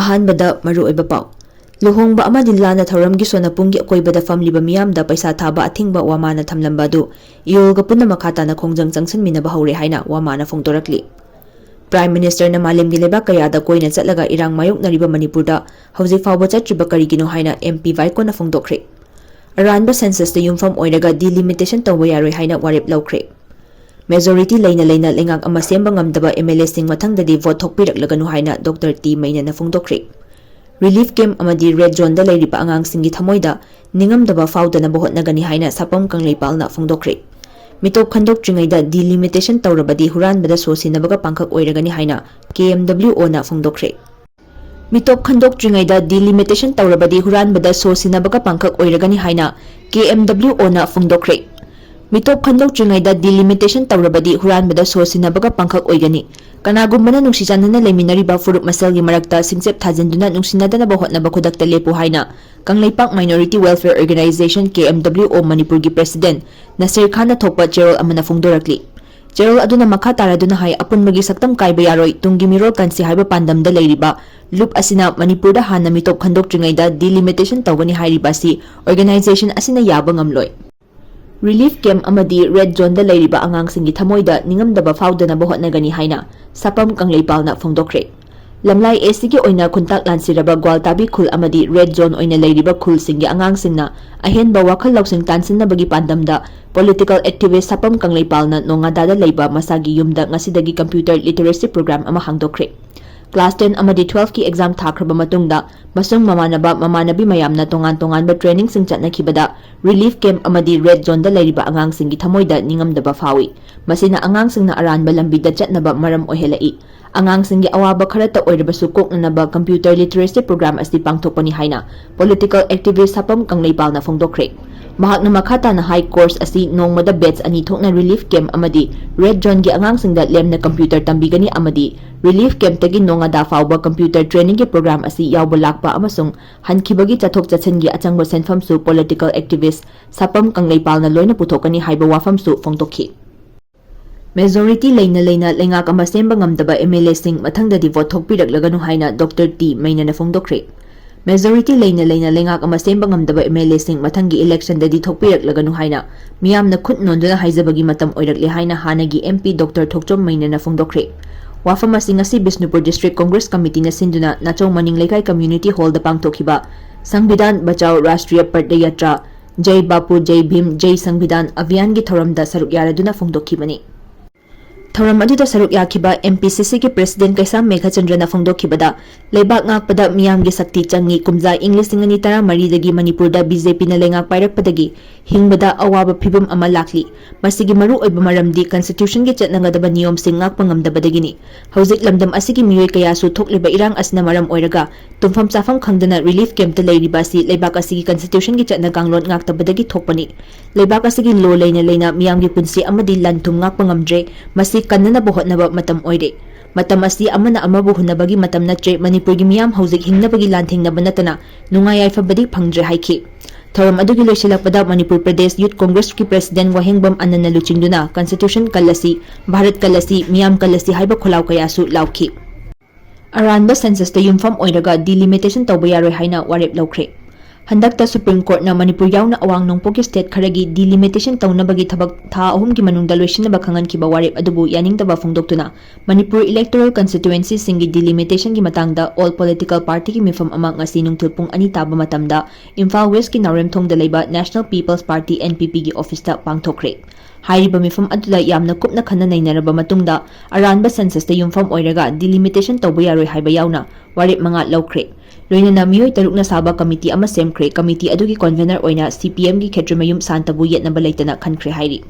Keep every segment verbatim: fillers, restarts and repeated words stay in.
ꯑꯍꯥꯟꯕꯗ ꯃꯔꯨꯑꯣꯏꯕ ꯄꯥꯎ꯫ ꯂꯨꯍꯣꯡꯕ ꯑꯃꯗꯤ ꯂꯥꯟꯅ ꯊꯧꯔꯝꯒꯤ ꯁꯣꯅꯄꯨꯡꯒꯤ ꯑꯀꯣꯏꯕꯗ ꯐꯝꯂꯤꯕ ꯃꯤꯌꯥꯝꯗ ꯄꯩꯁꯥ ꯊꯥꯕ ꯑꯊꯤꯡꯕ ꯋꯥꯃꯥꯅ ꯊꯝꯂꯝꯕ ꯑꯗꯨ ꯏꯌꯣꯜꯒ ꯄꯨꯟꯅ ꯃꯈꯥ ꯇꯥꯅ ꯈꯣꯡꯖꯪ ꯆꯪꯁꯤꯟꯃꯤꯟꯅꯕ ꯍꯧꯔꯦ ꯍꯥꯏꯅ ꯋꯥꯃꯥꯅ ꯐꯣꯡꯗꯣꯔꯛꯂꯤ꯫ ꯄ꯭ꯔꯥꯏꯝ ꯃꯤꯅꯤꯁꯇꯔꯅ ꯃꯥꯂꯦꯝꯒꯤ ꯂꯩꯕꯥꯛ ꯀꯌꯥꯗ ꯀꯣꯏꯅ ꯆꯠꯂꯒ ꯏꯔꯥꯡ ꯃꯥꯌꯣꯛꯅꯔꯤꯕ ꯃꯅꯤꯄꯨꯔꯗ ꯍꯧꯖꯤꯛ ꯐꯥꯎꯕ ꯆꯠꯇ꯭ꯔꯤꯕ ꯀꯔꯤꯒꯤꯅꯣ ꯍꯥꯏꯅ ꯑꯦꯝ ꯄꯤ ꯋꯥꯏꯀꯣꯅ ꯐꯣꯡꯗꯣꯛꯈ꯭ꯔꯦ꯫ ꯑꯔꯥꯟꯕ ꯁꯦꯟꯁꯁꯇ ꯌꯨꯝꯐꯝ ꯑꯣꯏꯔꯒ ꯗꯤꯂꯤꯃꯤꯇꯦꯁꯟ ꯇꯧꯕ ꯌꯥꯔꯣꯏ ꯍꯥꯏꯅ ꯋꯥꯔꯦꯞ ꯂꯧꯈ꯭ꯔꯦ꯫ ꯃꯦꯖꯣꯔꯤꯇꯤ ꯂꯩꯅ ꯂꯩꯅ ꯂꯩꯉꯥꯛ ꯑꯃ ꯁꯦꯝꯕ ꯉꯝꯗꯕ ꯑꯦꯝ ꯑꯦꯜ ꯑꯦꯁꯤꯡ ꯃꯊꯪꯗꯗꯤ ꯚꯣꯠ ꯊꯣꯛꯄꯤꯔꯛꯂꯒꯅꯨ ꯍꯥꯏꯅ ꯗꯣꯛꯇꯔ ꯇꯤ ꯃꯩꯅꯅ ꯐꯣꯡꯗꯣꯛꯈ꯭ꯔꯦ꯫ ꯔꯤꯂꯤꯐ ꯀꯦꯝꯞ ꯑꯃꯗꯤ ꯔꯦꯗ ꯖꯣꯟꯗ ꯂꯩꯔꯤꯕ ꯑꯉꯥꯡꯁꯤꯡꯒꯤ ꯊꯃꯣꯏꯗ ꯅꯤꯡꯉꯝꯗꯕ ꯐꯥꯎꯗꯅꯕ ꯍꯣꯠꯅꯒꯅꯤ ꯍꯥꯏꯅ ꯁꯥꯄꯝ ꯀꯪꯂꯩꯄꯥꯜꯅ ꯐꯣꯡꯗꯣꯛꯈ꯭ꯔꯦ꯫ ꯃꯤꯇꯣꯞ ꯈꯟꯗꯣꯛꯇ꯭ꯔꯤꯉꯩꯗ ꯗꯤꯂꯤꯃꯤꯇꯦꯁꯟ ꯇꯧꯔꯕꯗꯤ ꯍꯨꯔꯥꯟꯕꯗ ꯁꯣ ꯁꯤꯟꯅꯕꯒ ꯄꯥꯡꯈꯛ ꯑꯣꯏꯔꯒꯅꯤ ꯍꯥꯏꯅ ꯀꯦ ꯑꯦꯝ ꯗꯕ꯭ꯂꯤꯎ ꯑꯣꯅ ꯐꯣꯡꯗꯣꯛꯈ꯭ꯔꯦ꯫ ꯃꯤꯇꯣꯞ ꯈꯟꯗꯣꯛꯇ꯭ꯔꯤꯉꯩꯗ ꯗꯤꯂꯤꯃꯤꯇꯦꯁꯟ ꯇꯧꯔꯕꯗꯤ ꯍꯨꯔꯥꯟꯕꯗ ꯁꯣ ꯁꯤꯟꯅꯕꯒ ꯄꯥꯡꯈꯛ ꯑꯣꯏꯔꯒꯅꯤ ꯍꯥꯏꯅ ꯀꯦ ꯑꯦꯝ ꯗꯕ꯭ꯂꯤꯎ ꯑꯣꯅ ꯐꯣꯡꯗꯣꯛꯈ꯭ꯔꯦ꯫ ꯃꯤꯇꯣꯞ ꯈꯟꯗꯣꯛꯇ꯭ꯔꯤꯉꯩꯗ ꯗꯤꯂꯤꯃꯤꯇꯦꯁꯟ ꯇꯧꯔꯕꯗꯤ ꯍꯨꯔꯥꯟꯕꯗ ꯁꯣ ꯁꯤꯟꯅꯕꯒ ꯄꯥꯡꯈꯛ ꯑꯣꯏꯒꯅꯤ꯫ ꯀꯅꯥꯒꯨꯝꯕꯅ ꯅꯨꯡꯁꯤ ꯆꯥꯟꯅꯅ ꯂꯩꯃꯤꯟꯅꯔꯤꯕ ꯐꯨꯔꯨꯞ ꯃꯁꯦꯜꯒꯤ ꯃꯔꯛꯇ ꯁꯤꯡꯆꯦꯞ ꯊꯥꯖꯤꯟꯗꯨꯅ ꯅꯨꯡꯁꯤꯅꯗꯅꯕ ꯍꯣꯠꯅꯕ ꯈꯨꯗꯛꯇ ꯂꯦꯞꯄꯨ ꯍꯥꯏꯅ ꯀꯪꯂꯩꯄꯥꯛ ꯃꯥꯏꯅꯣꯔꯤꯇꯤ ꯋꯦꯜꯐꯤꯌꯔ ꯑꯣꯔꯒꯅꯥꯏꯖꯦꯁꯟ, ꯀꯦ ꯑꯦꯝ ꯗꯕ꯭ꯂꯤꯎ ꯑꯣ, ꯃꯅꯤꯄꯨꯔꯒꯤ ꯄ꯭ꯔꯦꯁꯤꯗꯦꯟꯠ ꯅꯁꯤꯔ ꯈꯥꯟꯅ ꯊꯣꯛꯄ ꯆꯦꯔꯣꯜ ꯑꯃꯅ ꯐꯣꯡꯗꯣꯔꯛꯂꯤ꯫ ꯆꯦꯔꯣꯜ ꯑꯗꯨꯅ ꯃꯈꯥ ꯇꯥꯔꯗꯨꯅ ꯍꯥꯏ, ꯑꯄꯨꯟꯕꯒꯤ ꯁꯛꯇꯝ ꯀꯥꯏꯕ ꯌꯥꯔꯣꯏ, ꯇꯨꯡꯒꯤ ꯃꯤꯔꯣꯜ ꯀꯟꯁꯤ ꯍꯥꯏꯕ ꯄꯥꯟꯗꯝꯗ ꯂꯩꯔꯤꯕ ꯂꯨꯞ ꯑꯁꯤꯅ ꯃꯅꯤꯄꯨꯔꯗ ꯍꯥꯟꯅ ꯃꯤꯇꯣꯞ ꯈꯟꯗꯣꯛꯇ꯭ꯔꯤꯉꯩꯗ ꯗꯤꯂꯤꯃꯤꯇꯦꯁꯟ ꯇꯧꯒꯅꯤ ꯍꯥꯏꯔꯤꯕ ꯑꯁꯤ ꯑꯣꯔꯒꯅꯥꯏꯖꯦꯁꯟ ꯑꯁꯤꯅ ꯌꯥꯕ ꯉꯝꯂꯣꯏ꯫ ꯔꯤꯂꯤꯐ ꯀꯦꯝꯞ ꯑꯃꯗꯤ ꯔꯦꯗ ꯖꯣꯟꯗ ꯂꯩꯔꯤꯕ ꯑꯉꯥꯡꯁꯤꯡꯒꯤ ꯊꯃꯣꯏꯗ ꯅꯤꯡꯉꯝꯗꯕ ꯐꯥꯎꯗꯅꯕ ꯍꯣꯠꯅꯒꯅꯤ ꯍꯥꯏꯅ ꯁꯥꯄꯝ ꯀꯪꯂꯩꯄꯥꯜꯅ ꯐꯣꯡꯗꯣꯛꯈ꯭ꯔꯦ꯫ ꯂꯝꯂꯥꯏ ꯑꯦ ꯁꯤꯒꯤ ꯑꯣꯏꯅ ꯈꯨꯟꯇꯥꯛ ꯂꯥꯟꯁꯤꯔꯕ ꯒ꯭ꯋꯥꯜꯇꯥꯕꯤ ꯈꯨꯜ ꯑꯃꯗꯤ ꯔꯦꯗ ꯖꯣꯟ ꯑꯣꯏꯅ ꯂꯩꯔꯤꯕ ꯈꯨꯜꯁꯤꯡꯒꯤ ꯑꯉꯥꯡꯁꯤꯡꯅ ꯑꯍꯦꯟꯕ ꯋꯥꯈꯜ ꯂꯧꯁꯤꯡ ꯇꯥꯟꯁꯤꯟꯅꯕꯒꯤ ꯄꯥꯟꯗꯝꯗ ꯄꯣꯂꯤꯇꯤꯀꯦꯜ ꯑꯦꯛꯇꯤꯚꯤꯁ꯭ꯠ ꯁꯥꯄꯝ ꯀꯪꯂꯩꯄꯥꯜꯅ ꯅꯣꯡꯉꯥꯗꯥꯗ ꯂꯩꯕ ꯃꯁꯥꯒꯤ ꯌꯨꯝꯗ ꯉꯁꯤꯗꯒꯤ ꯀꯝꯄ꯭ꯌꯨꯇꯔ ꯂꯤꯇꯔꯦꯁꯤ ꯄ꯭ꯔꯣꯒ꯭ꯔꯥꯝ ꯑꯃ ꯍꯥꯡꯗꯣꯛꯈ꯭ꯔꯦ꯫ ꯀ꯭ꯂꯥꯁ ꯇꯦꯟ ꯑꯃꯗꯤ ꯇꯨꯋꯦꯜꯐꯀꯤ ꯑꯦꯛꯖꯥꯝ ꯊꯥꯈ꯭ꯔꯕ ꯃꯇꯨꯡꯗ ꯃꯁꯨꯡ ꯃꯃꯥꯟꯅꯕ ꯃꯃꯥꯟꯅꯕꯤ ꯃꯌꯥꯝꯅ ꯇꯣꯉꯥꯟ ꯇꯣꯉꯥꯟꯕ ꯇ꯭ꯔꯦꯅꯤꯡꯁꯤꯡ ꯆꯠꯅꯈꯤꯕꯗ ꯔꯤꯂꯤꯐ ꯀꯦꯝꯞ ꯑꯃꯗꯤ ꯔꯦꯗ ꯖꯣꯟꯗ ꯂꯩꯔꯤꯕ ꯑꯉꯥꯡꯁꯤꯡꯒꯤ ꯊꯃꯣꯏꯗ ꯅꯤꯡꯉꯝꯗꯕ ꯐꯥꯎꯏ꯫ ꯃꯁꯤꯅ ꯑꯉꯥꯡꯁꯤꯡꯅ ꯑꯔꯥꯟꯕ ꯂꯝꯕꯤꯗ ꯆꯠꯅꯕ ꯃꯔꯝ ꯑꯣꯏꯍꯜꯂꯛꯏ꯫ ꯑꯉꯥꯡꯁꯤꯡꯒꯤ ꯑꯋꯥꯕ ꯈꯔꯇ ꯑꯣꯏꯔꯕꯁꯨ ꯀꯣꯛꯅꯅꯕ ꯀꯝꯄ꯭ꯌꯨꯇꯔ ꯂꯤꯇꯔꯦꯁꯤ ꯄ꯭ꯔꯣꯒ꯭ꯔꯥꯝ ꯑꯁꯤ ꯄꯥꯡꯊꯣꯛꯄꯅꯤ ꯍꯥꯏꯅ ꯄꯣꯂꯤꯇꯤꯀꯦꯜ ꯑꯦꯛꯇꯤꯚꯤꯁ꯭ꯠ ꯁꯥꯄꯝ ꯀꯪꯂꯩꯄꯥꯜꯅ ꯐꯣꯡꯗꯣꯛꯈ꯭ꯔꯦ꯫ ꯃꯍꯥꯛꯅ ꯃꯈꯥ ꯇꯥꯅ ꯍꯥꯏ, ꯀꯣꯔꯁ ꯑꯁꯤ ꯅꯣꯡꯃꯗ ꯕꯦꯆ ꯑꯅꯤ ꯊꯣꯛꯅ ꯔꯤꯂꯤꯐ ꯀꯦꯝꯞ ꯑꯃꯗꯤ ꯔꯦꯗ ꯖꯣꯟꯒꯤ ꯑꯉꯥꯡꯁꯤꯡꯗ ꯂꯦꯝꯅ ꯀꯝꯄ꯭ꯌꯨꯇꯔ ꯇꯝꯕꯤꯒꯅꯤ ꯑꯃꯗꯤ ꯔꯤꯂꯤꯐ ꯀꯦꯝꯞꯇꯒꯤ ꯅꯣꯉꯥꯗꯥ ꯐꯥꯎꯕ ꯀꯝꯄ꯭ꯌꯨꯇꯔ ꯇ꯭ꯔꯦꯅꯤꯡꯒꯤ ꯄ꯭ꯔꯣꯒ꯭ꯔꯥꯝ ꯑꯁꯤ ꯌꯥꯎꯕ ꯂꯥꯛꯄ ꯑꯃꯁꯨꯡ ꯍꯟꯈꯤꯕꯒꯤ ꯆꯠꯊꯣꯛ ꯆꯠꯁꯤꯟꯒꯤ ꯑꯆꯪꯕ ꯁꯦꯟꯐꯝꯁꯨ ꯄꯣꯂꯤꯇꯤꯀꯦꯜ ꯑꯦꯛꯇꯤꯚꯤꯁ꯭ꯠ ꯁꯥꯄꯝ ꯀꯪꯂꯩꯄꯥꯜꯅ ꯂꯣꯏꯅ ꯄꯨꯊꯣꯛꯀꯅꯤ ꯍꯥꯏꯕ ꯋꯥꯐꯝꯁꯨ ꯐꯣꯡꯗꯣꯛꯈꯤ꯫ Majority ꯂꯩꯅ ꯂꯩꯅ ꯂꯩꯉꯥꯛ ꯑꯃ ꯁꯦꯝꯕ ꯉꯝꯗꯕ M L A ꯁꯤꯡ ꯃꯊꯪꯗꯗꯤ vote ꯊꯣꯛꯄꯤꯔꯛꯂꯒꯅꯨ ꯍꯥꯏꯅ Doctor ꯇꯤ ꯃꯩꯅꯅ ꯐꯣꯡꯗꯣꯛꯈ꯭ꯔꯦ꯫ Majority ꯂꯩꯅ ꯂꯩꯅ ꯂꯩꯉꯥꯛ ꯑꯃ ꯁꯦꯝꯕ ꯉꯝꯗꯕ M L A ꯁꯤꯡ ꯃꯊꯪꯒꯤ election ꯗꯗꯤ ꯊꯣꯛꯄꯤꯔꯛꯂꯒꯅꯨ ꯍꯥꯏꯅ ꯃꯤꯌꯥꯝꯅ ꯈꯨꯠ ꯅꯣꯟꯗꯨꯅ ꯍꯥꯏꯖꯕꯒꯤ ꯃꯇꯝ ꯑꯣꯏꯔꯛꯂꯦ ꯍꯥꯏꯅ ꯍꯥꯟꯅꯒꯤ M P Doctor ꯊꯣꯛꯆꯣꯝ ꯃꯩꯅꯅ ꯐꯣꯡꯗꯣꯛꯈ꯭ꯔꯦ꯫ ꯋꯥꯐꯝ ꯑꯁꯤ ꯉꯁꯤ ꯕꯤꯁꯅꯨꯄꯨꯔ District Congress Committee ꯅ ꯁꯤꯟꯗꯨꯅ ꯅꯥꯆꯧ ꯃꯅꯤꯡ ꯂꯩꯀꯥꯏ Community Hall ꯗ ꯄꯥꯡꯊꯣꯛꯈꯤꯕ ꯁꯪꯕꯤꯙꯥꯟ ꯕꯆꯥꯎ ꯔꯥꯁꯇ꯭ꯔꯤꯌ ꯄꯗꯌꯥꯇ꯭ꯔꯥ, ꯖꯩ ꯕꯥꯄꯨ, ꯖꯩ ꯚꯤꯝ, ꯖꯩ ꯁꯪꯕꯤꯙꯥꯟ ꯑꯚꯤꯌꯥꯟꯒꯤ ꯊꯧꯔꯝꯗ ꯁꯔꯨꯛ ꯌꯥꯔꯗꯨꯅ ꯐꯣꯡꯗꯣꯛꯈꯤꯕꯅꯤ꯫ ꯊꯧꯔꯝ ꯑꯗꯨꯗ ꯁꯔꯨꯛ ꯌꯥꯈꯤꯕ M P C C ꯒꯤ President ꯀꯩꯁꯥꯝ ꯃꯦꯘꯆꯟꯗ꯭ꯔꯅ ꯐꯣꯡꯗꯣꯛꯈꯤꯕꯗ, ꯂꯩꯕꯥꯛ ꯉꯥꯛꯄꯗ ꯃꯤꯌꯥꯝꯒꯤ ꯁꯛꯇꯤ ꯆꯪꯏ꯫ ꯀꯨꯝꯖꯥ ꯏꯪ ꯂꯤꯁꯤꯡ ꯑꯅꯤ ꯇꯔꯥꯃꯔꯤꯗꯒꯤ ꯃꯅꯤꯄꯨꯔꯗ B J P ꯅ ꯂꯩꯉꯥꯛ ꯄꯥꯏꯔꯛꯄꯗꯒꯤ ꯍꯤꯡꯕꯗ ꯑꯋꯥꯕ ꯐꯤꯚꯝ ꯑꯃ ꯂꯥꯛꯂꯤ꯫ ꯃꯁꯤꯒꯤ ꯃꯔꯨ ꯑꯣꯏꯕ ꯃꯔꯝꯗꯤ Constitution ꯒꯤ ꯆꯠꯅꯒꯗꯕ ꯅꯤꯌꯣꯝꯁꯤꯡ ꯉꯥꯛꯄ ꯉꯝꯗꯕꯗꯒꯤꯅꯤ꯫ ꯍꯧꯖꯤꯛ ꯂꯝꯗꯝ ꯑꯁꯤꯒꯤ ꯃꯤꯑꯣꯏ ꯀꯌꯥꯁꯨ ꯊꯣꯛꯂꯤꯕ ꯏꯔꯥꯡ ꯑꯁꯤꯅ ꯃꯔꯝ ꯑꯣꯏꯔꯒ ꯇꯨꯝꯐꯝ ꯆꯥꯐꯝ ꯈꯪꯗꯅ relief camp ꯇ ꯂꯩꯔꯤꯕ ꯑꯁꯤ ꯂꯩꯕꯥꯛ ꯑꯁꯤꯒꯤ Constitution ꯒꯤ ꯆꯠꯅ ꯀꯥꯡꯂꯣꯟ ꯉꯥꯛꯇꯕꯗꯒꯤ ꯊꯣꯛꯄꯅꯤ꯫ ꯂꯩꯕꯥꯛ ꯑꯁꯤꯒꯤ law ꯂꯩꯅ ꯂꯩꯅ ꯃꯤꯌꯥꯝꯒꯤ ꯄꯨꯟꯁꯤ ꯑꯃꯗꯤ ꯂꯟ ꯊꯨꯝ ꯉꯥꯛꯄ ꯉꯝꯗ꯭ꯔꯦ꯫ ꯃꯁꯤ ꯀꯟꯅꯅꯕ ꯍꯣꯠꯅꯕ ꯃꯇꯝ ꯑꯣꯏꯔꯦ꯫ ꯃꯇꯝ ꯑꯁꯤ ꯑꯃꯅ ꯑꯃꯕꯨ ꯍꯨꯟꯅꯕꯒꯤ ꯃꯇꯝ ꯅꯠꯇ꯭ꯔꯦ꯫ ꯃꯅꯤꯄꯨꯔꯒꯤ ꯃꯤꯌꯥꯝ ꯍꯧꯖꯤꯛ ꯍꯤꯡꯅꯕꯒꯤ ꯂꯥꯟꯊꯦꯡꯅꯕ ꯅꯠꯇꯅ ꯅꯨꯡꯉꯥꯏ ꯌꯥꯏꯐꯕꯗꯤ ꯐꯪꯗ꯭ꯔꯦ ꯍꯥꯏꯈꯤ꯫ ꯊꯧꯔꯝ ꯑꯗꯨꯒꯤ ꯂꯣꯏꯁꯤꯜꯂꯛꯄꯗ ꯃꯅꯤꯄꯨꯔ ꯄ꯭ꯔꯗꯦꯁ Youth Congress ꯀꯤ President ꯋꯥꯍꯦꯡꯕꯝ ꯑꯅꯟꯅ ꯂꯨꯆꯤꯡꯗꯨꯅ Constitution ꯀꯜꯂꯁꯤ, ꯚꯥꯔꯠ ꯀꯜꯂꯁꯤ, ꯃꯤꯌꯥꯝ ꯀꯜꯂꯁꯤ ꯍꯥꯏꯕ ꯈꯣꯜꯂꯥꯎ ꯀꯌꯥꯁꯨ ꯂꯥꯎꯈꯤ꯫ ꯑꯔꯥꯟꯕ census ꯇ ꯌꯨꯝꯐꯝ ꯑꯣꯏꯔꯒ delimitation ꯇꯧꯕ ꯌꯥꯔꯣꯏ ꯍꯥꯏꯅ ꯋꯥꯔꯦꯞ ꯂꯧꯈ꯭ꯔꯦ꯫ ꯍꯟꯗꯛꯇ Supreme Court ꯅ ꯃꯅꯤꯄꯨꯔ ꯌꯥꯎꯅ ꯑꯋꯥꯡ ꯅꯣꯡꯄꯣꯛꯀꯤ state ꯈꯔꯒꯤ delimitation ꯇꯧꯅꯕꯒꯤ ꯊꯕꯛ ꯊꯥ ꯑꯍꯨꯝꯒꯤ ꯃꯅꯨꯡꯗ ꯂꯣꯏꯁꯤꯟꯅꯕ ꯈꯪꯍꯟꯈꯤꯕ ꯋꯥꯔꯦꯞ ꯑꯗꯨꯕꯨ ꯌꯥꯅꯤꯡꯗꯕ ꯐꯣꯡꯗꯣꯛꯇꯨꯅ ꯃꯅꯤꯄꯨꯔ electoral constituency ꯁꯤꯡꯒꯤ delimitation ꯒꯤ ꯃꯇꯥꯡꯗ all political party ꯒꯤ ꯃꯤꯐꯝ ꯑꯃ ꯉꯁꯤ ꯅꯨꯡꯊꯤꯜ ꯄꯨꯡ ꯑꯅꯤ ꯇꯥꯕ ꯃꯇꯝꯗ ꯏꯝꯐꯥꯜ West ꯀꯤ ꯅꯥꯎꯔꯦꯝꯊꯣꯡꯗ ꯂꯩꯕ National People's Party N P P ꯒꯤ office ꯇ ꯄꯥꯡꯊꯣꯛꯈ꯭ꯔꯦ꯫ ꯍꯥꯏꯔꯤꯕ ꯃꯤꯐꯝ ꯑꯗꯨꯗ ꯌꯥꯝꯅ ꯀꯨꯞꯅ ꯈꯟꯅ ꯅꯩꯅꯔꯕ ꯃꯇꯨꯡꯗ ꯑꯔꯥꯟꯕ census ꯇ ꯌꯨꯝꯐꯝ ꯑꯣꯏꯔꯒ delimitation ꯇꯧꯕ ꯌꯥꯔꯣꯏ ꯍꯥꯏꯕ ꯌꯥꯎꯅ ꯋꯥꯔꯦꯞ ꯃꯉꯥ ꯂꯧꯈ꯭ꯔꯦ꯫ ꯂꯣꯏꯅꯅ ꯃꯤꯑꯣꯏ ꯇꯔꯨꯛꯅ ꯁꯥꯕ committee ꯑꯃ ꯁꯦꯝꯈ꯭ꯔꯦ꯫ Committee ꯑꯗꯨꯒꯤ convener ꯑꯣꯏꯅ C P M ꯒꯤ ꯈꯦꯇ꯭ꯔꯤꯃꯌꯨꯝ ꯁꯥꯟꯇꯕꯨ ꯌꯦꯠꯅꯕ ꯂꯩꯇꯅ ꯈꯟꯈ꯭ꯔꯦ ꯍꯥꯏꯔꯤ꯫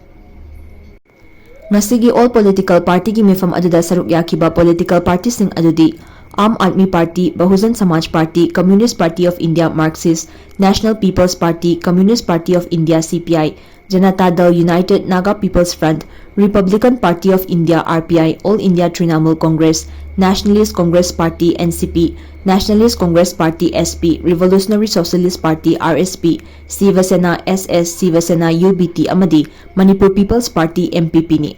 ꯉꯁꯤꯒꯤ all political party ꯒꯤ ꯃꯤꯐꯝ ꯑꯗꯨꯗ ꯁꯔꯨꯛ ꯌꯥꯈꯤꯕ political party ꯁꯤꯡ ꯑꯗꯨꯗꯤ Aam Aadmi Party, Bahujan Samaj Party, Communist Party of India, Marxist, National People's Party, Communist Party of India, C P I, Janata Dal United, Naga People's Front, Republican Party of India, R P I, All India Trinamool Congress, Nationalist Congress Party, N C P, Nationalist Congress Party, S P, Revolutionary Socialist Party, R S P, Siva Sena, S S, Siva Sena, U B T ꯑꯃꯗꯤ Manipur People's Party, M P P ꯅꯤ꯫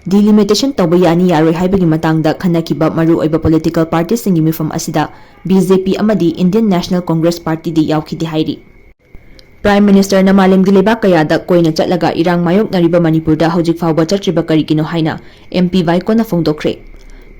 Delimitation ꯇꯧꯕ ꯌꯥꯅꯤ ꯌꯥꯔꯣꯏ ꯍꯥꯏꯕꯒꯤ ꯃꯇꯥꯡꯗ ꯈꯟꯅꯈꯤꯕ ꯃꯔꯨꯑꯣꯏꯕ political partyꯁꯤꯡꯒꯤ ꯃꯤꯐꯝ ꯑꯁꯤꯗ B J P ꯑꯃꯗꯤ Indian National Congress Partyꯗꯤ ꯌꯥꯎꯈꯤꯗꯦ ꯍꯥꯏꯔꯤ꯫ Prime Ministerꯅ ꯃꯥꯂꯦꯝꯒꯤ ꯂꯩꯕꯥꯛ ꯀꯌꯥꯗ ꯀꯣꯏꯅ ꯆꯠꯂꯒ ꯏꯔꯥꯡ ꯃꯥꯌꯣꯛꯅꯔꯤꯕ ꯃꯅꯤꯄꯨꯔꯗ ꯍꯧꯖꯤꯛ ꯐꯥꯎꯕ ꯆꯠꯇ꯭ꯔꯤꯕ ꯀꯔꯤꯒꯤꯅꯣ ꯍꯥꯏꯅ M P ꯚꯥꯏꯀꯣꯟꯅ ꯐꯣꯡꯗꯣꯛꯈ꯭ꯔꯦ꯫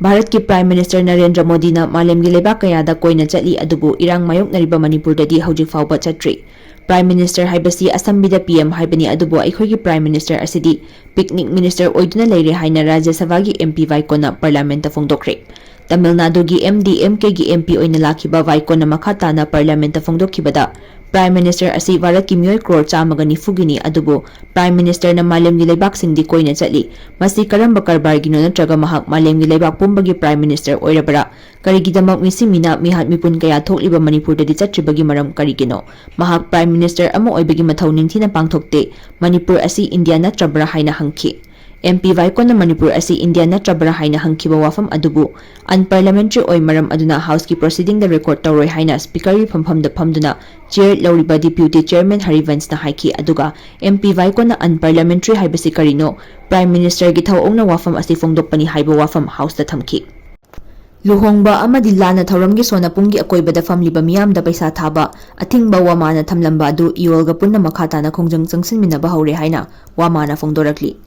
ꯚꯥꯔꯠꯀꯤ Prime Minister ꯅꯔꯦꯟꯗ꯭ꯔ ꯃꯣꯗꯤꯅ ꯃꯥꯂꯦꯝꯒꯤ ꯂꯩꯕꯥꯛ ꯀꯌꯥꯗ ꯀꯣꯏꯅ ꯆꯠꯂꯤ, ꯑꯗꯨꯕꯨ ꯏꯔꯥꯡ ꯃꯥꯌꯣꯛꯅꯔꯤꯕ ꯃꯅꯤꯄꯨꯔꯗꯗꯤ ꯍꯧꯖꯤꯛ ꯐꯥꯎꯕ ꯆꯠꯇ꯭ꯔꯤ꯫ Prime Minister ꯍꯥꯏꯕꯁꯤ ꯑꯁꯝꯕꯤꯗ P M ꯍꯥꯏꯕꯅꯤ, ꯑꯗꯨꯕꯨ ꯑꯩꯈꯣꯏꯒꯤ Prime Minister ꯑꯁꯤꯗꯤ picnic minister ꯑꯣꯏꯗꯨꯅ ꯂꯩꯔꯦ ꯍꯥꯏꯅ ꯔꯥꯖ꯭ꯌ ꯁꯚꯥꯒꯤ M P ꯚꯥꯏꯀꯣꯟꯅ Parliamentꯇ ꯐꯣꯡꯗꯣꯛꯈ꯭ꯔꯦ꯫ ꯇꯥꯃꯤꯜ ꯅꯥꯗꯨꯒꯤ M D M Kꯒꯤ M P ꯑꯣꯏꯅ ꯂꯥꯛꯈꯤꯕ ꯚꯥꯏꯀꯣꯟꯅ ꯃꯈꯥ ꯇꯥꯅ Parliamentꯇ ꯐꯣꯡꯗꯣꯛꯈꯤꯕꯗ, Prime Minister ꯑꯁꯤ ꯚꯥꯔꯠꯀꯤ ꯃꯤꯑꯣꯏ ꯀ꯭ꯔꯣꯔ ꯆꯥꯝꯃꯒ ꯅꯤꯐꯨꯒꯤꯅꯤ, ꯑꯗꯨꯕꯨ Prime Ministerꯅ ꯃꯥꯂꯦꯝꯒꯤ ꯂꯩꯕꯥꯛꯁꯤꯡꯗꯤ ꯀꯣꯏꯅ ꯆꯠꯂꯤ꯫ ꯃꯁꯤ ꯀꯔꯝꯕ ꯀꯔꯕꯥꯔꯒꯤꯅꯣ, ꯅꯠꯇ꯭ꯔꯒ ꯃꯍꯥꯛ ꯃꯥꯂꯦꯝꯒꯤ ꯂꯩꯕꯥꯛ ꯄꯨꯝꯕꯒꯤ Prime Minister ꯑꯣꯏꯔꯕꯔꯥ? ꯀꯔꯤꯒꯤꯗꯃꯛ ꯃꯤꯁꯤ ꯃꯤꯅꯥ ꯃꯤꯍꯥꯠ ꯃꯤꯄꯨꯟ ꯀꯌꯥ ꯊꯣꯛꯂꯤꯕ ꯃꯅꯤꯄꯨꯔꯗꯗꯤ ꯆꯠꯇ꯭ꯔꯤꯕꯒꯤ ꯃꯔꯝ ꯀꯔꯤꯒꯤꯅꯣ? ꯃꯍꯥꯛ Prime Minister ꯑꯃ ꯑꯣꯏꯕꯒꯤ ꯃꯊꯧ ꯅꯤꯡꯊꯤꯅ ꯄꯥꯡꯊꯣꯛꯇꯦ꯫ ꯃꯅꯤꯄꯨꯔ ꯑꯁꯤ ꯏꯟꯗꯤꯌꯥ ꯅꯠꯇ꯭ꯔꯕ꯭ꯔꯥ ꯍꯥꯏꯅ ꯍꯪꯈꯤ꯫ M P ꯚꯥꯏꯀꯣꯟꯅ ꯃꯅꯤꯄꯨꯔ ꯑꯁꯤ ꯏꯟꯗꯤꯌꯥ ꯅꯠꯇ꯭ꯔꯕ꯭ꯔꯥ ꯍꯥꯏꯅ ꯍꯪꯈꯤꯕ ꯋꯥꯐꯝ ꯑꯗꯨꯕꯨ unparliamentary ꯑꯣꯏ, ꯃꯔꯝ ꯑꯗꯨꯅ Houseꯀꯤ proceedingꯗ record ꯇꯧꯔꯣꯏ ꯍꯥꯏꯅ Speakerꯒꯤ ꯐꯝꯐꯝꯗ ꯐꯝꯗꯨꯅ chair ꯂꯧꯔꯤꯕ Deputy Chairman ꯍꯔꯤꯚꯟꯁꯅ ꯍꯥꯏꯈꯤ꯫ ꯑꯗꯨꯒ M P ꯚꯥꯏꯀꯣꯟꯅ unparliamentary ꯍꯥꯏꯕꯁꯤ ꯀꯔꯤꯅꯣ, Prime Ministerꯒꯤ ꯊꯧꯑꯣꯡꯅ ꯋꯥꯐꯝ ꯑꯁꯤ ꯐꯣꯡꯗꯣꯛꯄꯅꯤ ꯍꯥꯏꯕ ꯋꯥꯐꯝ Houseꯇ ꯊꯝꯈꯤ꯫ ꯂꯨꯍꯣꯡꯕ ꯑꯃꯗꯤ ꯂꯥꯟꯅ ꯊꯧꯔꯝꯒꯤ ꯁꯣꯅ ꯄꯨꯡꯒꯤ ꯑꯀꯣꯏꯕꯗ ꯐꯝꯂꯤꯕ ꯃꯤꯌꯥꯝꯗ ꯄꯩꯁꯥ ꯊꯥꯕ ꯑꯊꯤꯡꯕ ꯋꯥꯃꯥꯅ ꯊꯝꯂꯝꯕ ꯑꯗꯨ ꯏꯌꯣꯜꯒ ꯄꯨꯟꯅ ꯃꯈꯥ ꯇꯥꯅ ꯈꯣꯡꯖꯪ ꯆꯪꯁꯤꯟꯃꯤꯟꯅꯕ ꯍꯧꯔꯦ ꯍꯥꯏꯅ ꯋꯥꯃꯥꯅ ꯐꯣꯡꯗꯣꯔꯛꯂꯤ꯫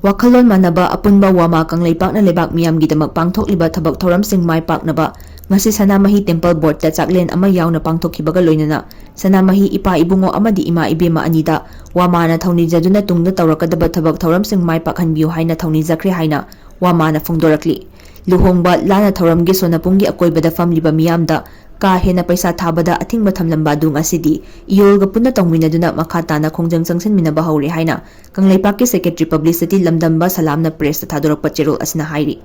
ꯋꯥꯈꯜꯂꯣꯟ ꯃꯥꯟꯅꯕ ꯑꯄꯨꯟꯕ ꯋꯥꯃꯥ ꯀꯪꯂꯩꯄꯥꯛꯅ ꯂꯩꯕꯥꯛ ꯃꯤꯌꯥꯝꯒꯤꯗꯃꯛ ꯄꯥꯡꯊꯣꯛꯂꯤꯕ ꯊꯕꯛ ꯊꯧꯔꯝꯁꯤꯡ ꯃꯥꯏ ꯄꯥꯛꯅꯕ ꯉꯁꯤ ꯁꯅꯥꯃꯍꯤ Temple Boardꯇ ꯆꯥꯛꯂꯦꯟ ꯑꯃ ꯌꯥꯎꯅ ꯄꯥꯡꯊꯣꯛꯈꯤꯕꯒ ꯂꯣꯏꯅꯅ ꯁꯅꯥꯃꯍꯤ ꯏꯄꯥ ꯏꯕꯨꯡꯉꯣ ꯑꯃꯗꯤ ꯏꯃꯥ ꯏꯕꯦꯝꯃ ꯑꯅꯤꯗ ꯋꯥꯃꯥꯅ ꯊꯧꯅꯤꯖꯗꯨꯅ ꯇꯨꯡꯗ ꯇꯧꯔꯛꯀꯗꯕ ꯊꯕꯛ ꯊꯧꯔꯝꯁꯤꯡ ꯃꯥꯏ ꯄꯥꯛꯍꯟꯕꯤꯌꯨ ꯍꯥꯏꯅ ꯊꯧꯅꯤꯖꯈ꯭ꯔꯦ ꯍꯥꯏꯅ ꯋꯥꯃꯥꯅ ꯐꯣꯡꯗꯣꯔꯛꯂꯤ꯫ ꯂꯨꯍꯣꯡꯕ, ꯂꯥꯟꯅ ꯊꯧꯔꯝꯒꯤ ꯁꯣꯅ ꯄꯨꯡꯒꯤ ꯑꯀꯣꯏꯕꯗ ꯐꯝꯂꯤꯕ ꯃꯤꯌꯥꯝꯗ ꯀꯥ ꯍꯦꯟꯅ ꯄꯩꯁꯥ ꯊꯥꯕꯗ ꯑꯊꯤꯡꯕ ꯊꯝꯂꯝꯕ ꯑꯗꯨ ꯉꯁꯤꯗꯤ ꯏꯌꯣꯜꯒ ꯄꯨꯟꯅ ꯇꯧꯃꯤꯟꯅꯗꯨꯅ ꯃꯈꯥ ꯇꯥꯅ ꯈꯣꯡꯖꯪ ꯆꯪꯁꯤꯟꯃꯤꯟꯅꯕ ꯍꯧꯔꯦ ꯍꯥꯏꯅ ꯀꯪꯂꯩꯄꯥꯛꯀꯤ Secretary Publicity ꯂꯝꯗꯝꯕ ꯁꯂꯥꯝꯅ pressꯇ ꯊꯥꯗꯣꯔꯛꯄ ꯆꯦꯔꯣꯜ ꯑꯁꯤꯅ ꯍꯥꯏꯔꯤ꯫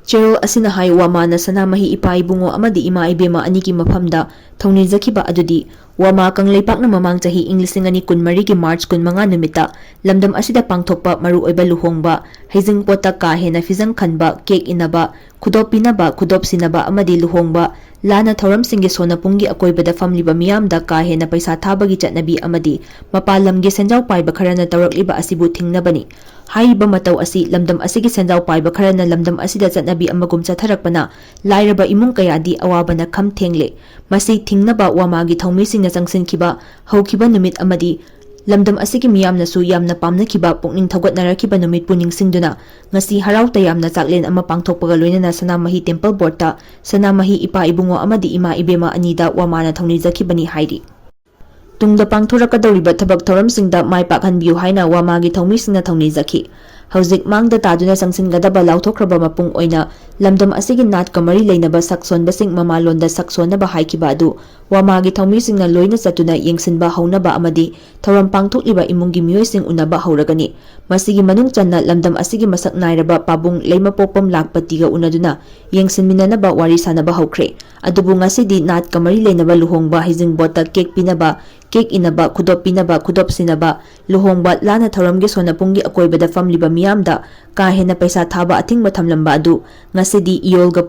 ꯆꯦꯔꯣꯜ ꯑꯁꯤꯅ ꯍꯥꯏ, ꯋꯥꯃꯥꯅ ꯁꯅꯥꯃꯍꯤ ꯏꯄꯥ ꯏꯕꯨꯡꯉꯣ ꯑꯃꯗꯤ ꯏꯃꯥ ꯏꯕꯦꯝꯃ ꯑꯅꯤꯒꯤ ꯃꯐꯝꯗ ꯊꯧꯅꯤꯖꯈꯤꯕ ꯑꯗꯨꯗꯤ ꯋꯥꯃꯥ ꯀꯪꯂꯩꯄꯥꯛꯅ ꯃꯃꯥꯡ ꯆꯍꯤ ꯏꯪ ꯂꯤꯁꯤꯡ ꯑꯅꯤ ꯀꯨꯟꯃꯔꯤꯒꯤ March ꯀꯨꯟꯃꯉꯥ ꯅꯨꯃꯤꯠꯇ ꯂꯝꯗꯝ ꯑꯁꯤꯗ ꯄꯥꯡꯊꯣꯛꯄ ꯃꯔꯨꯑꯣꯏꯕ ꯂꯨꯍꯣꯡꯕ, ꯍꯩꯖꯤꯡꯄꯣꯠꯇ ꯀꯥ ꯍꯦꯟꯅ ꯐꯤꯖꯪ ꯈꯟꯕ, cake ꯏꯟꯅꯕ, ꯈꯨꯗꯣꯞ ꯄꯤꯅꯕ, ꯈꯨꯗꯣꯞ ꯁꯤꯟꯅꯕ ꯑꯃꯗꯤ ꯂꯨꯍꯣꯡꯕ, ꯂꯥꯟꯅ ꯊꯧꯔꯝꯁꯤꯡꯒꯤ ꯁꯣꯅ ꯄꯨꯡꯒꯤ ꯑꯀꯣꯏꯕꯗ ꯐꯝꯂꯤꯕ ꯃꯤꯌꯥꯝꯗ ꯀꯥ ꯍꯦꯟꯅ ꯄꯩꯁꯥ ꯊꯥꯕꯒꯤ ꯆꯠꯅꯕꯤ ꯑꯃꯗꯤ ꯃꯄꯥꯟ ꯂꯝꯒꯤ ꯁꯦꯟꯖꯥꯎ ꯄꯥꯏꯕ ꯈꯔꯅ ꯇꯧꯔꯛꯂꯤꯕ ꯑꯁꯤꯕꯨ ꯊꯤꯡꯅꯕꯅꯤ꯫ ꯍꯥꯏꯔꯤꯕ ꯃꯇꯧ ꯑꯁꯤ ꯂꯝꯗꯝ ꯑꯁꯤꯒꯤ ꯁꯦꯟꯖꯥꯎ ꯄꯥꯏꯕ ꯈꯔꯅ ꯂꯝꯗꯝ ꯑꯁꯤꯗ ꯆꯠꯅꯕꯤ ꯑꯃꯒꯨꯝ ꯆꯠꯊꯔꯛꯄꯅ ꯂꯥꯏꯔꯕ ꯏꯃꯨꯡ ꯀꯌꯥꯗꯤ ꯑꯋꯥꯕꯅ ꯈꯝ ꯊꯦꯡꯂꯦ꯫ ꯃꯁꯤ ꯊꯤꯡꯅꯕ ꯋꯥꯃꯥꯒꯤ ꯊꯧꯃꯤꯁꯤꯡꯅ ꯆꯪꯁꯤꯟꯈꯤꯕ ꯍꯧꯈꯤꯕ ꯅꯨꯃꯤꯠ ꯑꯃꯗꯤ ꯂꯝꯗꯝ ꯑꯁꯤꯒꯤ ꯃꯤꯌꯥꯝꯅꯁꯨ ꯌꯥꯝꯅ ꯄꯥꯝꯅꯈꯤꯕ, ꯄꯨꯛꯅꯤꯡ ꯊꯧꯒꯠꯅꯔꯛꯈꯤꯕ ꯅꯨꯃꯤꯠꯄꯨ ꯅꯤꯡꯁꯤꯡꯗꯨꯅ ꯉꯁꯤ ꯍꯔꯥꯎ ꯇꯌꯥꯝꯅ ꯆꯥꯛꯂꯦꯟ ꯑꯃ ꯄꯥꯡꯊꯣꯛꯄꯒ ꯂꯣꯏꯅꯅ ꯁꯅꯥꯃꯍꯤ ꯇꯦꯝꯄꯜ ꯕꯣꯔꯗꯇ ꯁꯅꯥꯃꯍꯤ ꯏꯄꯥ ꯏꯕꯨꯡꯉꯣ ꯑꯃꯗꯤ ꯏꯃꯥ ꯏꯕꯦꯝꯃ ꯑꯅꯤꯗ ꯋꯥꯃꯥꯅ ꯊꯧꯅꯤꯖꯈꯤꯕꯅꯤ ꯍꯥꯏꯔꯤ꯫ ꯇꯨꯡꯗ ꯄꯥꯡꯊꯣꯔꯛꯀꯗꯧꯔꯤꯕ ꯊꯕꯛ ꯊꯧꯔꯝꯁꯤꯡꯗ ꯃꯥꯏ ꯄꯥꯛꯍꯟꯕꯤꯌꯨ ꯍꯥꯏꯅ ꯋꯥꯃꯥꯒꯤ ꯊꯧꯃꯤꯁꯤꯡꯅ ꯊꯧꯅꯤꯖꯈꯤ꯫ ꯍꯧꯖꯤꯛ ꯃꯥꯡꯗ ꯇꯥꯗꯨꯅ ꯆꯪꯁꯤꯟꯒꯗꯕ ꯂꯥꯎꯊꯣꯛꯈ꯭ꯔꯕ ꯃꯄꯨꯡ ꯑꯣꯏꯅ ꯂꯝꯗꯝ ꯑꯁꯤꯒꯤ ꯅꯥꯠꯀ ꯃꯔꯤ ꯂꯩꯅꯕ ꯁꯛ ꯁꯣꯟꯕꯁꯤꯡ ꯃꯃꯥꯂꯣꯟꯗ ꯁꯛ ꯁꯣꯟꯅꯕ ꯍꯥꯏꯈꯤꯕ ꯑꯗꯨ ꯋꯥꯃꯥꯒꯤ ꯊꯧꯃꯤꯁꯤꯡꯅ ꯂꯣꯏꯅ ꯆꯠꯇꯨꯅ ꯌꯦꯡꯁꯤꯟꯕ ꯍꯧꯅꯕ ꯑꯃꯗꯤ ꯊꯧꯔꯝ ꯄꯥꯡꯊꯣꯛꯂꯤꯕ ꯏꯃꯨꯡꯒꯤ ꯃꯤꯑꯣꯏꯁꯤꯡ ꯎꯅꯕ ꯍꯧꯔꯒꯅꯤ꯫ ꯃꯁꯤꯒꯤ ꯃꯅꯨꯡ ꯆꯟꯅ ꯂꯝꯗꯝ ꯑꯁꯤꯒꯤ ꯃꯁꯛ ꯅꯥꯏꯔꯕ ꯄꯥꯕꯨꯡ ꯂꯩꯃꯄꯣꯛꯄꯝ ꯂꯥꯛꯄꯇꯤꯒ ꯎꯅꯗꯨꯅ ꯌꯦꯡꯁꯤꯟꯃꯤꯟꯅꯅꯕ ꯋꯥꯔꯤ ꯁꯥꯅꯕ ꯍꯧꯈ꯭ꯔꯦ꯫ ꯑꯗꯨꯕꯨ ꯉꯁꯤꯗꯤ ꯅꯥꯠꯀ ꯃꯔꯤ ꯂꯩꯅꯕ ꯂꯨꯍꯣꯡꯕ, ꯍꯩꯖꯤꯡꯕꯣꯠꯇ ꯀꯦꯛ ꯄꯤꯅꯕ, ꯀꯦꯛ ꯏꯟꯅꯕ, ꯈꯨꯗꯣꯞ ꯄꯤꯅꯕ, ꯈꯨꯗꯣꯞ ꯁꯤꯟꯅꯕ, ꯂꯨꯍꯣꯡꯕ, ꯂꯥꯟꯅ ꯊꯧꯔꯝꯒꯤ ꯁꯣꯟꯅꯄꯨꯡꯒꯤ ꯑꯀꯣꯏꯕꯗ ꯐꯝꯂꯤꯕ ꯃꯤꯌꯥꯝꯗ ꯀꯥ ꯍꯦꯟꯅ ꯄꯩꯁꯥ ꯊꯥꯕ ꯑꯊꯤꯡꯕ ꯊꯝꯂꯝꯕ ꯑꯗꯨ ꯉꯁꯤꯗꯤ ꯏꯌꯣꯜꯒ ꯄꯨꯟꯅ